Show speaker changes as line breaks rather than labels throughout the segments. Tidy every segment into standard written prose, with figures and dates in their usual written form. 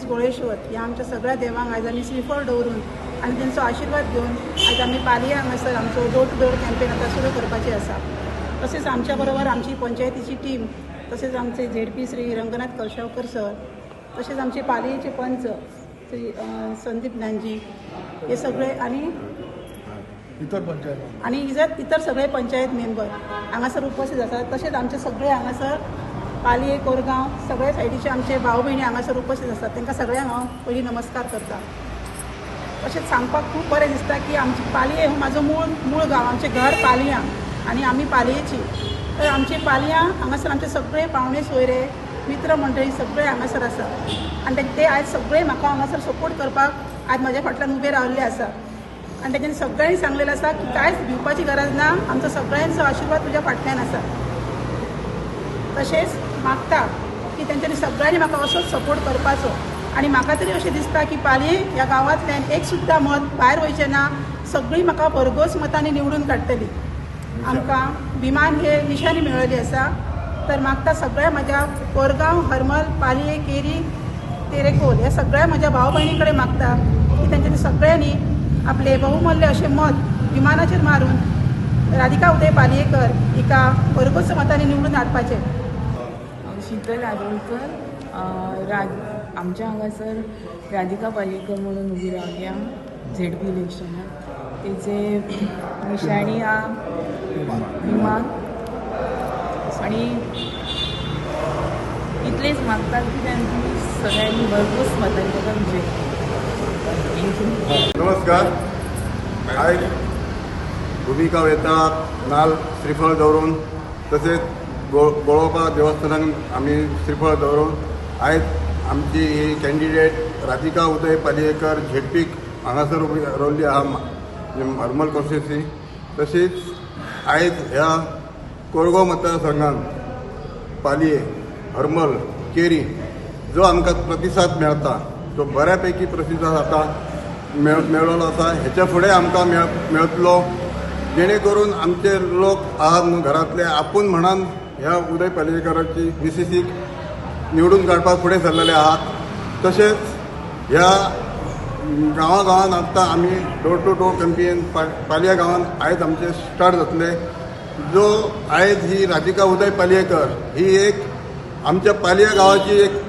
गोळेश्वर ह्या आमच्या सगळ्या देवांक आयज आमी श्रीफळ दवरून आनी तेंचो आशिर्वाद घेवन आयज आमी पालये हांगासर आमचो डोर टू डोर कॅम्पेन आतां सुरू करपाची आसा. तसेच आमच्या बरोबर आमची पंचायतीची टीम, तसेच आमचे झेडपी श्री रंगनाथ कलशावकर सर, तसेच आमचे पालयेचे पंच श्री संदीप नानजी हे सगळे आनी
इतर पंचायत
आनी इतर सगळे पंचायत मेंबर हांगासर उपस्थित आसात. तशेंच आमचे सगळे हांगासर पालये कोरगांव सगळे सायडीचे आमचे भाव भयणी हांगासर उपस्थित आसात. तांकां सगळ्यांक हांव पयलीं नमस्कार करता. तशेंच सांगपाक खूब बरें दिसता की आमची पालये हो म्हाजो मूळ गांव, आमचें घर पालयां आनी आमी पालयेची. तर आमची पालयां हांगासर आमचे सगळे पावणे सोयरे मित्र मंडळी सगळे हांगासर आसा आनी ते आयज सगळे म्हाका हांगासर सपोर्ट करपाक आयज म्हाज्या फाटल्यान उबे रावल्ले आसा. आनी तेंच्यांनी सगळ्यांनी सांगलेलें आसा की कांयच भिवपाची गरज ना, आमचो सगळ्यांचो आशिर्वाद तुज्या फाटल्यान आसा. तशेंच मागता की तेंच्यांनी सगळ्यांनी म्हाका असोच सपोर्ट करपाचो. आनी म्हाका तरी अशें दिसता की पालये ह्या गांवांतल्यान एक सुद्दां मत भायर वयचें ना, सगळीं म्हाका भरघोस मतांनी निवडून काडटली. आमकां विमान हे निशाणी मेळिल्ली आसा. तर मागता सगळ्या म्हज्या कोरगांव, हरमल, पालये, केरी, तेरेखोल ह्या सगळ्या म्हज्या भाव भयणी कडेन मागता की तेंच्यांनी सगळ्यांनी आपले बहुमूल्य अशें मत विमानाचेर मारून राधिका उदय पालयेकर हिका भरघोस मतांनी निवडून हाडपाचें.
हांव शीतल आरोलकर. आमच्या हांगासर राधिका पालयेकर म्हणून उबी रावल्या झेडपी इलेक्शनाक. तेजे निशाणी आहा विमान आनी इतलेच मागता की तांची सगळ्यांनी भरपूर मतांनी ताका विजय. Thank you.
नमस्कार. आयज भुमिका वेताळाक नाल श्रीफळ दवरून तसेच गोळोबा देवस्थानाक आमी श्रीफळ दवरून आयज आमची ही कॅन्डिडेट राधिका उदय पालयेकर झेडपीक हांगासर उबी रावल्ली आहा हरमल कॉन्स्टिट्युन्सी. तशीच आयज ह्या कोरगांव मतदारसंघात पालये, हरमल, केरी जो आमकां प्रतिसाद मेळता तो बऱ्यापैकी प्रतिसाद आतां मेळ्ळो आसा. हेच्या फुडें आमकां मेळटलो, जेणे करून आमचे लोक आहात न्हू घरांतले आपूण म्हणान ह्या उदय पालयेकराची मिसिसीक निवडून काडपाक फुडें सरलेले आहात. तशेंच ह्या गांवा गांवांत आतां आमी डोर टू डोर कॅम्पेन पालया गांवांत आयज आमचे स्टार्ट जातले. जो आयज ही राधिका उदय पालयेकर ही एक आमच्या पालया गांवाची एक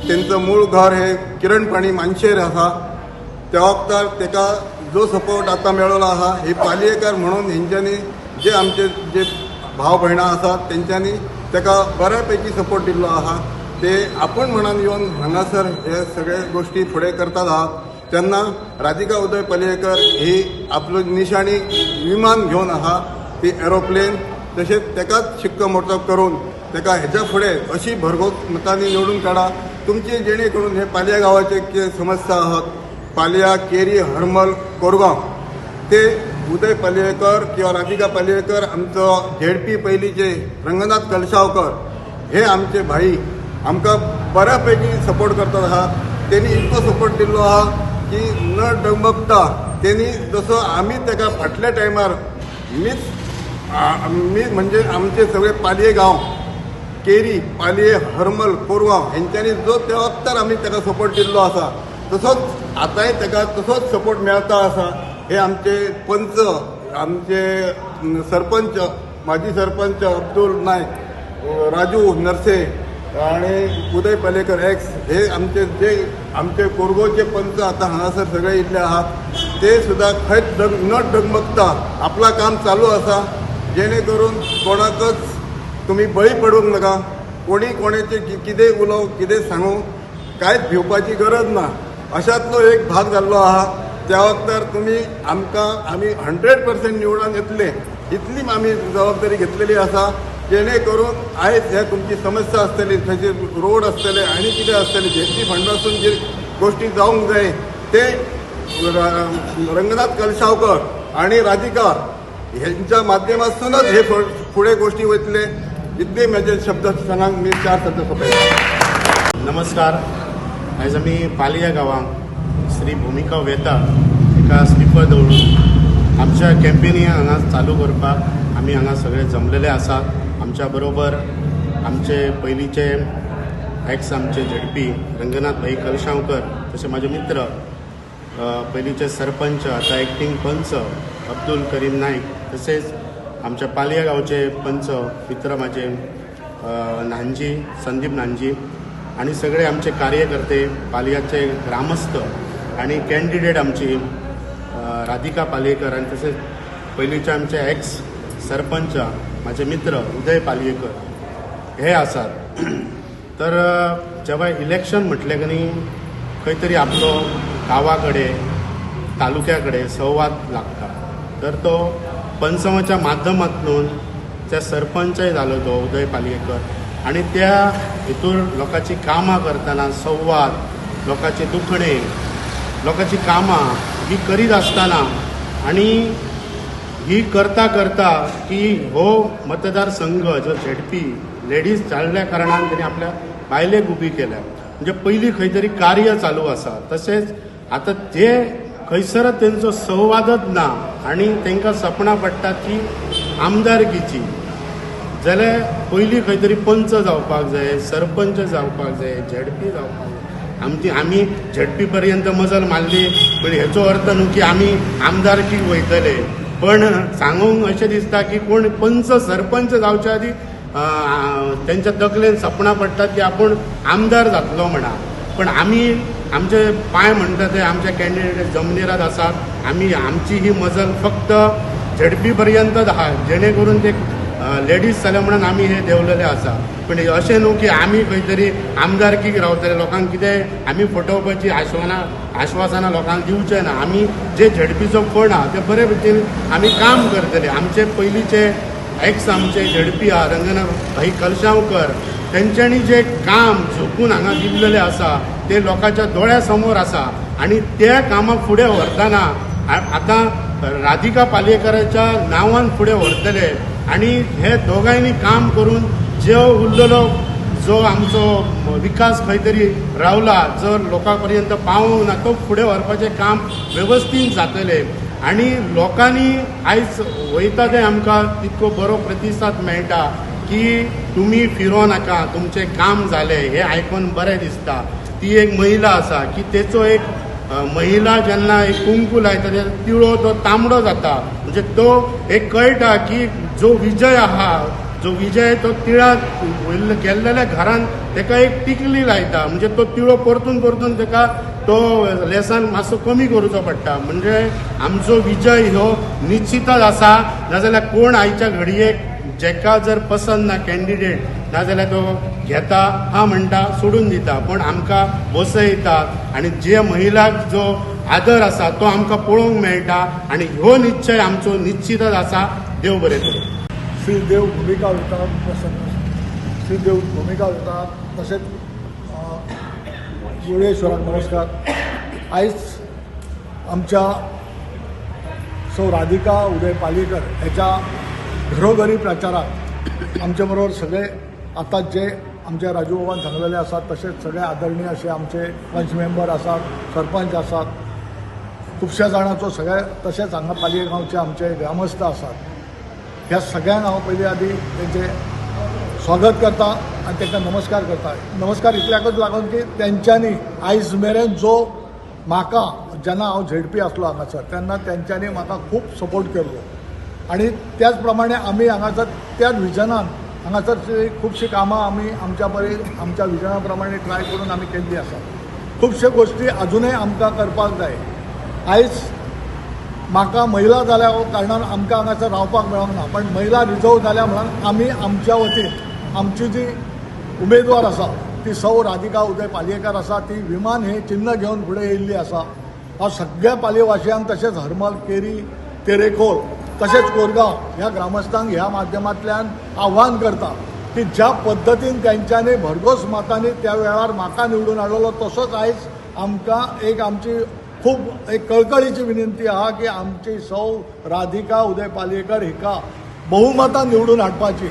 तेंचो मूळ घर हे किरणपाणी मानशेर आसा. त्या वक्तार तेका जो सपोर्ट आतां मेळ्ळो आसा ही पालयेकर म्हणून हेंच्यांनी जे आमचे जे भाव भयणां आसात तेंच्यांनी तेका बऱ्यापैकी सपोर्ट दिल्लो आसा. ते आपूण म्हणान येवन हांगासर हे सगळे गोश्टी फुडें करतात आहात. तेन्ना राधिका उदय पालयेकर ही आपलो निशाणी विमान घेवन आसा ती एरोप्लेन. तशेंच तेकाच शिक्कामोर्तब करून तेका हेच्या फुडें अशी भरघोस मतांनी निवडून काडा तुमची, जेणे करून हे पालया गांवाचे कितें समस्या आहात पालया, केरी, हरमल, कोरगांव ते उदय पालयेकर किंवा राधिका पालयेकर आमचो झेडपी पयलींचे रंगनाथ कलशावकर हे आमचे भाई आमकां बऱ्यापैकी सपोर्ट करतात आहा. तेणी इतको सपोर्ट दिल्लो आहा की न डगमगता तेणी जसो आमी तेका फाटल्या टायमार मी म्हणजे आमचे सगळे पालये गांव केरी, पालये, हरमल, कोरगांव हेंच्यांनी जो त्या वक्तार आमी तेका सपोर्ट दिल्लो आसा तसोच आतांय तेका तसोच सपोर्ट मेळता आसा. हे आमचे पंच, आमचे सरपंच, माजी सरपंच अब्दुल नायक, राजू नरसे आणि उदय पालयेकर एक्स हे आमचे जे आमचे कोरगांवचे पंच आतां हांगासर सगळे इतले आहात ते सुद्दां खंयच न डगमगता आपला काम चालू आसा, जेणे करून कोणाकच तुमी बळी पडूंक नाका. कोणी कोणाचे कितें उलोवं कितें सांगू कांयच भिवपाची गरज ना. अशांतलो एक भाग जाल्लो आहा. त्या वक्तार तुमी आमकां आमी 100% निवडून येतले इतली आमी जबाबदारी घेतलेली आसा, जेणे करून आयज ह्या तुमची समस्या आसतली, थंयचे रोड आसतले आनी कितें आसतलें झेडपी फंडासून जे गोश्टी जावंक जाय ते रंगनाथ कलशावकर आनी राधिका हेंच्या माध्यमातूनच हे फुडें गोश्टी वयतले. इतले म्हजे शब्द सांगांक मी 4 शब्द सोंपयता.
नमस्कार. आयज आमी पालया गांवांत श्री भुमिका वेताळ एका श्रीफळ दवरून आमच्या कॅम्पेनी हांगा चालू करपाक आमी हांगा सगळे जमलेले आसात. आमच्या बरोबर आमचे पयलींचे एक्स आमचे झेडपी रंगनाथ भाई कलशांवकर, तशें म्हाजे मित्र पयलींचे सरपंच आतां एक्टींग पंच अब्दुल करीम नायक, तशेंच आमच्या पालया गांवचे पंच मित्र म्हाजे नानजी संदीप नानजी आनी सगळे आमचे कार्यकर्ते, पालयाचे ग्रामस्थ आनी कॅन्डिडेट आमची राधिका पालयेकर आनी तशेंच पयलींचे आमचे एक्स सरपंच म्हाजे मित्र उदय पालयेकर हे आसात. तर जेव्हा इलेक्शन म्हटलें की न्ही खंय तरी आपलो गांवा कडेन तालुक्या कडेन संवाद लागता, तर तो पंचमाच्या माध्यमांतून त्या सरपंचय जालो तो उदय पालयेकर आनी त्या हितूर लोकांची कामां करतना संवाद, लोकांचे दुखणे, लोकांची कामां ही करीत आसतना आनी ही करता करता की हो मतदारसंघ जो झेडपी लेडीज जाल्ल्या कारणान तेणी आपल्या बायलेक उबी केल्या, म्हणजे पयलीं खंय तरी कार्य चालू आसा. तशेंच आतां जे खंयसरच तेंचो संवादच ना आनी तांकां सपनां पडटा ती आमदारकीची, जाल्यार पयलीं खंय तरी पंच जावपाक जाय, सरपंच जावपाक जाय, झेडपी जावपाक जाय. आमची आमी झेडपी पर्यंत मजल मारली पण हेचो अर्थ न्हू की आमी आमदारकीक वयतले, पण सांगूंक अशें दिसता की कोण पंच सरपंच जावच्या आदी तेंच्या तकलेन सपनां पडटात की आपूण आमदार जातलो म्हणा. पण आमी आमचे पांय म्हणटा ते आमच्या कॅन्डिडेट जमनीरात आसात. आमी आमची ही मजल फक्त झेडपी पर्यंतच आहा, जेणे करून ते लेडीज जाल्या म्हणून आमी हे देंवलेले आसा. पण अशें न्हू की आमी खंय तरी आमदारकीक रावतले, लोकांक कितें आमी फटोवपाची आश्वासनां लोकांक दिवचें ना. आमी जे झेडपीचो फंड आहा ते बरे भशेन आमी काम करतले. आमचे पयलींचे एक्स आमचे झेडपी आहा रंगनाथ भाई कलशांवकर, तेंच्यांनी जे काम झोकून हांगा दिल्लेलें आसा ते लोकांच्या दोळ्या समोर आसा आनी त्या कामाक फुडें व्हरतना आतां राधिका पालयेकराच्या नांवान फुडें व्हरतले आनी हे दोगांयनी काम करून जो उरलेलो जो आमचो विकास खंय तरी रावला, जर लोकां पर्यंत पावोंक ना तो फुडें व्हरपाचें काम वेवस्थीत जातलें. आनी लोकांनी आयज वयता ते आमकां तितको बरो प्रतिसाद मेळटा की तुमी फिरो नाका, तुमचें काम जालें हें आयकून बरें दिसता. ती एक महिला आसा की तेचो एक महिला जेन्ना एक कुंकू लायता तेन्ना तिळो तो तांबडो जाता, म्हणजे तो एक कळटा की जो विजय आहा, जो विजय तो तिळाक गेल्लेल्या घरान तेका एक टिकली लायता, म्हणजे तो तिळो परतून परतून तेका तो लेसन मातसो कमी करूचो पडटा. म्हणजे आमचो विजय हो निश्चितच आसा, नाजाल्यार कोण आयच्या घडयेक जेका जर पसंत ना कॅन्डिडेट नाजाल्यार तो घेता हा म्हणटा सोडून दिता, पण आमकां बसयता आनी जे महिलाक जो आदर आसा तो आमकां पळोवंक मेळटा आनी ह्यो निश्चय आमचो निश्चितच आसा. देव बरें करूं.
श्री देव भुमिका वेताळ प्रसन्न, श्री देव भुमिका वेताळ तशेंच मुर्डेश्वराक नमस्कार. आयज आमच्या सौ राधिका उदय पालयेकर ह्याच्या घरोघरी प्रचारात आमचे बरोबर सगळे आतां जे आमच्या राजू बाबान सांगलेले आसात तशेंच सगळे आदरणीय असे आमचे पंच मेंबर आसात, सरपंच आसात, खुबश्या जाणांचो सगळे, तशेंच हांगा पालये गांवचे आमचे ग्रामस्थ आसात. ह्या सगळ्यांक हांव पयलीं आदी तेंचें स्वागत करता आनी तांकां नमस्कार करता. नमस्कार इतल्याकच लागून की तेंच्यांनी आयज मेरेन जो म्हाका जेन्ना हांव झेडपी आसलो हांगासर तेन्ना तेंच्यांनी म्हाका खूब सपोर्ट केल्लो आनी त्याच प्रमाणे आमी हांगासर त्याच विजनान हांगासर खुबशीं कामां आमी आमच्या बरे आमच्या विजना प्रमाणे ट्राय करून आमी केल्ली आसा. खुबश्यो गोश्टी आजुनूय आमकां करपाक जाय. आयज म्हाका महिला जाल्या कारणान आमकां हांगासर रावपाक मेळोंक ना, पण महिला रिजर्व जाल्या म्हणून आमी आमच्या वतीन आमची जी उमेदवार आसा ती सौ राधिका उदय पालयेकर आसा, ती विमान हें चिन्न घेवन फुडें येयल्ली आसा. हांव सगळ्या पालयेवासियांक तशेंच हरमल, केरी, तेरेखोल तशेंच कोरगांव ह्या ग्रामस्थांक ह्या माध्यमांतल्यान आव्हान करता की ज्या पद्दतीन तेंच्यांनी भरघोस मतांनी त्या वेळार म्हाका निवडून हाडलेलो तसोच आयज आमकां एक आमची खूब एक कळकळीची विनंती आहा की आमची सौ राधिका उदय पालयेकर हिका बहुमतान निवडून हाडपाची.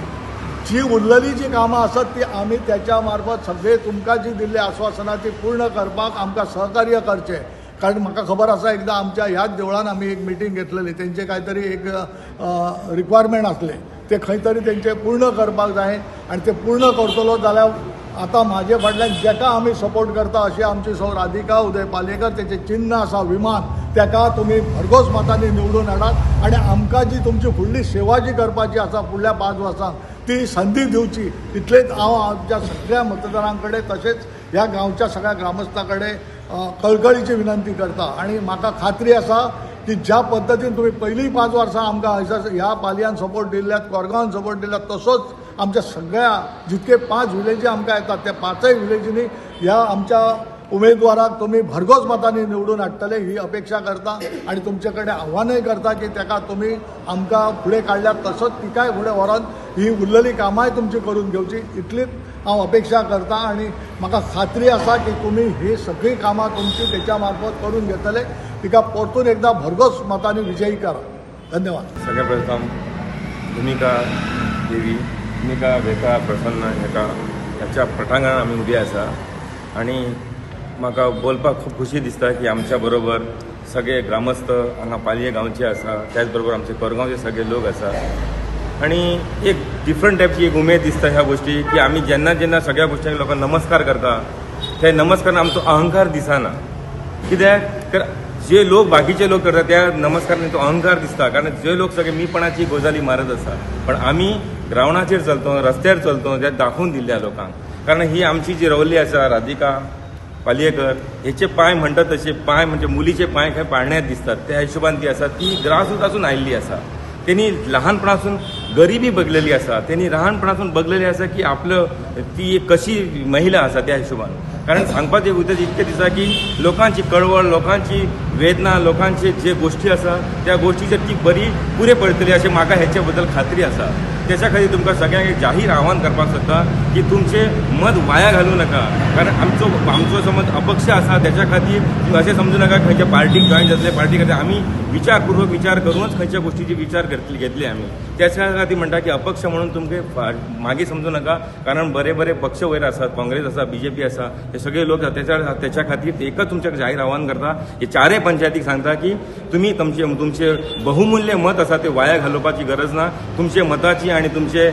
जी उरलेली जी कामां आसात ती आमी त्याच्या मार्फत सगळे तुमकां जी दिल्ली आश्वासनां ती पूर्ण करपाक आमकां सहकार्य करचें. कारण म्हाका खबर आसा एकदां आमच्या ह्याच देवळान आमी एक मिटींग घेतलेली, तेंचे कांय तरी एक रिक्वायरमेंट आसलें ते खंय तरी तेंचे पूर्ण करपाक जाय आनी ते पूर्ण करतलो जाल्यार आतां म्हाजे फाटल्यान जेका आमी सपोर्ट करता अशी आमची सौ राधिका उदय पालयेकर, तेचें चिन्न आसा विमान, तेका तुमी भरघोस मतांनी निवडून हाडात आनी आमकां जी तुमची फुडली सेवा जी करपाची आसा फुडल्या 5 वर्सांक ती संदी दिवची. इतलेंच हांव आमच्या सगळ्या मतदारां कडेन तशेंच ह्या गांवच्या सगळ्या ग्रामस्थां कडेन कळकळीची विनंती करता. आनी म्हाका खात्री आसा की ज्या पद्दतीन तुमी पयलीं 5 वर्सां आमकां हयसर ह्या पालयान सपोर्ट दिल्ल्यात, कोरगांवान सपोर्ट दिल्यात, तसोच आमच्या सगळ्या जितके 5 विलेजी आमकां येतात त्या 5 विलेजींनी ह्या आमच्या उमेदवाराक तुमी भरघोस मतांनी निवडून हाडटले ही अपेक्षा करता आनी तुमचे कडेन आव्हानय करता की तेका तुमी आमकां फुडें काडल्यात तसोच तिकाय फुडें व्हरोन ही उरलेली कामांय तुमची करून घेवची इतलीच हांव अपेक्षा करता. आनी म्हाका खात्री आसा की तुमी ही सगळीं कामां तुमची तेच्या मार्फत करून घेतले. तिका परतून एकदा भरघोस मतांनी विजयी करा. धन्यवाद.
सगळ्या प्रथम भुमिका देवी, भुमिका वेका प्रसन्न हेका ह्याच्या पटांगणान आमी उबी आसा आनी म्हाका बोलपाक खूब खुशी दिसता की आमच्या बरोबर सगळे ग्रामस्थ हांगा पालये गांवचे आसा, त्याच बरोबर आमचे कोरगांवचे सगळे लोक आसा आनी एक डिफरंट टायपची एक उमेद दिसता ह्या गोश्टी की आमी जेन्ना जेन्ना सगळ्या गोश्टींक लोकांक नमस्कार करता ते नमस्कार आमचो अहंकार दिसना. कित्याक तर जे लोक बाकीचे लोक करता त्या नमस्कारान तो अहंकार दिसता, कारण जे लोक सगळे मीपणाची गजाली मारत आसा, पण आमी ग्रावंडाचेर चलतो, रस्त्यार चलतो, ते दाखोवन दिल्ल्या लोकांक. कारण ही आमची जी रवली आसा राधिका पालयेकर, हेचे पांय म्हणटात तशे पांय म्हणजे मुलीचे पांय खंय पाळण्यात दिसतात त्या हिशोबान ती आसा, ती ग्रासरूटासून आयिल्ली आसा. तेणी लहानपणासून गरिबी बघलेली आसा, तेणी लहानपणासून बघलेली आसा की आपलं ती एक कशी महिला आसा त्या हिशोबान. कारण सांगपाचें उद्देश इतकें दिसता की लोकांची कळवळ, लोकांची वेदना, लोकांचे जे गोश्टी आसा त्या गोश्टीचेर ती बरी पुरे पडटली अशें म्हाका हेचे बद्दल खात्री आसा. त्याच्या खातीर तुमकां सगळ्यांक एक जाहीर आव्हान करपाक सोदता की तुमचें मत वाया घालूं नाका, कारण आमचो आमचो समज अपक्ष आसा त्याच्या खातीर तुमी अशें समजू नाका खंयच्या पार्टीक जॉयन जातले, पार्टी खातीर आमी विचारपूर्वक विचार करूनच खंयच्या गोश्टीचे विचार घेतले आमी. त्याच्या खातीर म्हणटा की अपक्ष म्हणून तुमकां मागीर समजू नाका, कारण बरे बरे पक्ष वयर आसात, काँग्रेस आसा, बीजेपी आसा, हे सगळे लोक त्याच्या खातीर एकच तुमच्या जाहीर आव्हान करता, हे चारय पंचायतीक सांगता की तुमी तुमचे बहुमूल्य मत आसा ते वाया घालोवपाची गरज ना. तुमचे मताची आनी तुमचे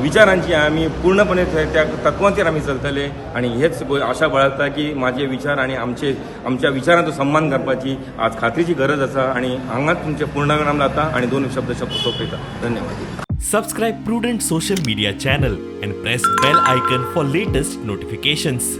विचारांची आमी पूर्णपणे त्या तत्वांचेर आमी चलतले आनी हेच आशा बाळगता की म्हाजे विचार आनी आमच्या विचारांचो सन्मान करपाची आज खात्रीची गरज आसा आनी हांगाच तुमचें पूर्णविराम जाता आनी 2 शब्द सोंपयता. धन्यवाद.
Subscribe Prudent Social Media channel and press bell icon for latest notifications.